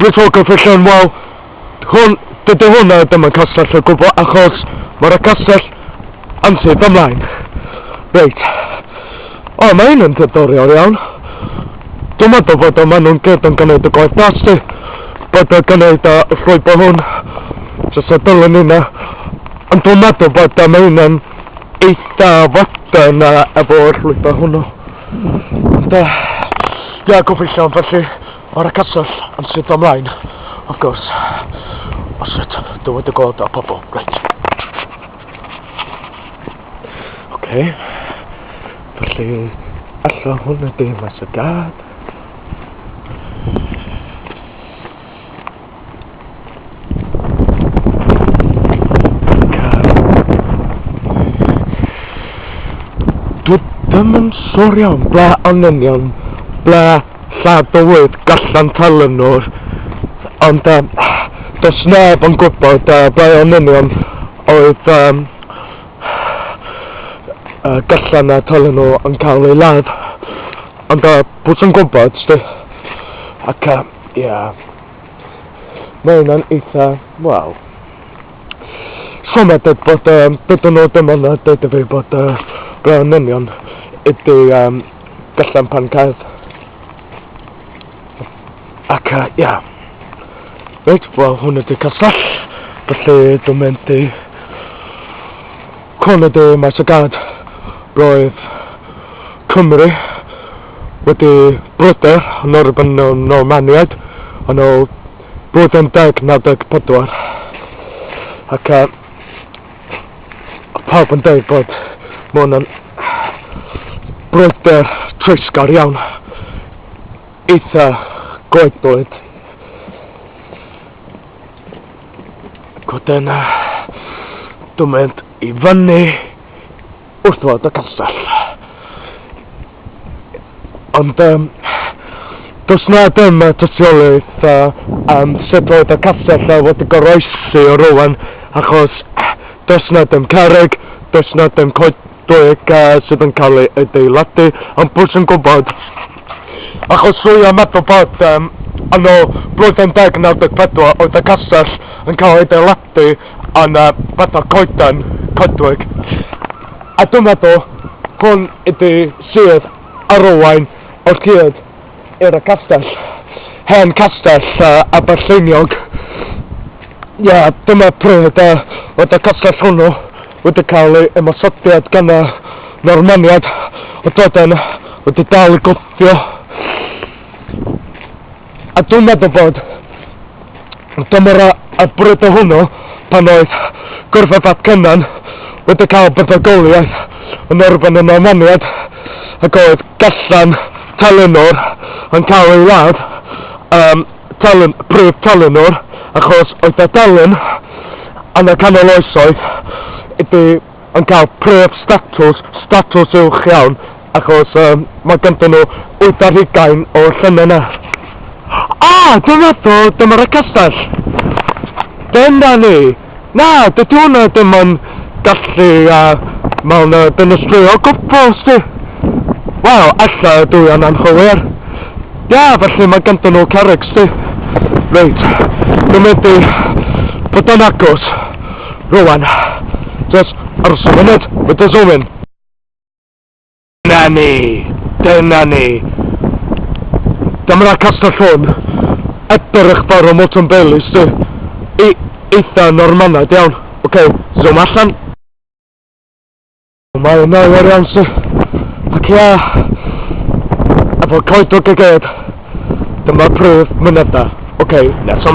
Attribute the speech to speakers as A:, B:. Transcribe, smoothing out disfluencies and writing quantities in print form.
A: Brifo gyfeillion, wel, hwn, dydy hwnna ddim yn castell o gwbl, achos mae'r castell yn syth ymlaen. Reit. O, mae hyn yn ddiddorol iawn. Dwi'n meddwl bod yma nhw'n gyd yn gwneud y gwaith nasty. Bod yn gwneud y llwybr hwn. Jyst y dilyn hynna. Ond dwi'n meddwl bod yma hyn yn eitha fodern efo'r llwybr hwnnw. Ond, ia, gobeithio, felly, Ar y castell yn syth ymlaen, of course. O shit, dwi wedi gweld y pobl, reit. Oce. Felly, allan hwn ydy maes y gad. Dwi ddim yn siŵr iawn ble yn union ble lladdwyd gallan Telenor, ond um, does neb yn gwybod ble yn union oedd um, gallan a Telenor yn cael ei ladd. Ond pwy sy'n gwybod, sti? Ac, ie, yeah. Mae hwnna'n eitha, wel, siomedig bod um, dydyn nhw ddim yn dweud i fi bod ble yn union ydy um, gallan pan cael. Ac, ia. Yeah. Reit, wel, hwn ydy castell. Felly, dwi'n mynd i... Hwn ydy maes y gad. Roedd Cymru wedi bryder yn erbyn y Normaniaid yn ôl blwyddyn 1094. Ac pawb yn dweud bod mae hwn yn brwydr treisgar iawn, eitha goedlyd. Ac wedyn dwi'n mynd i fyny wrth fod y castell. Ond um, does na ddim tystiolaeth am sut oedd y castell wedi goroesi o rwan, achos does na ddim cerrig, does na ddim coedwig sydd yn cael ei adeiladu, ond pwy sy'n gwybod? Achos rwy am meddwl bod yn ôl blwyddyn 1094 oedd y castell yn cael ei adeiladu yn fatha coeden, coedwig. A dwi'n meddwl hwn ydy sydd arwain o'r hyd i'r castell. Hen castell Aberlleiniog. Ie, yeah, dyma pryd oedd y castell hwnnw wedi cael ei ymosodiad gan y Normaniad o dod wedi dal i gwthio. A dwi'n meddwl bod dyma'r y bryd o hwnnw pan oedd Gyrfa Fab Cynan wedi cael buddugoliaeth yn erbyn y Normaniaid ac oedd Gallan Telenor yn cael ei ladd, um, Telen, prif Telenor, achos oedd y delyn yn y canol oesoedd ydy yn cael prif statws, statws uwch iawn, achos um, mae ganddyn nhw 8 ar hugain o'r llynau yna. Ah, dwi'n meddwl dyma'r y castell. Dyna ni. Na, dydy hwnna ddim yn gallu mewn dynystrio o gwbl, sti. Wel, ella dwi yn anghywir. Ia, felly mae ganddyn nhw cerrig, sti. Reit, dwi'n mynd i bod yn agos. Rwan. Just aros y munud, with the zoom in. Dyna ni! Dyna ni! Dyma'r castell hwn. Edrych fawr o Moulton Baileys, di. I, eitha Normanaidd iawn. Oce, okay, zoom allan. Mae yna oer iawn, si. Ac ia, efo coedwg y gyd, dyma'r prif mynedda. Oce, okay, nes.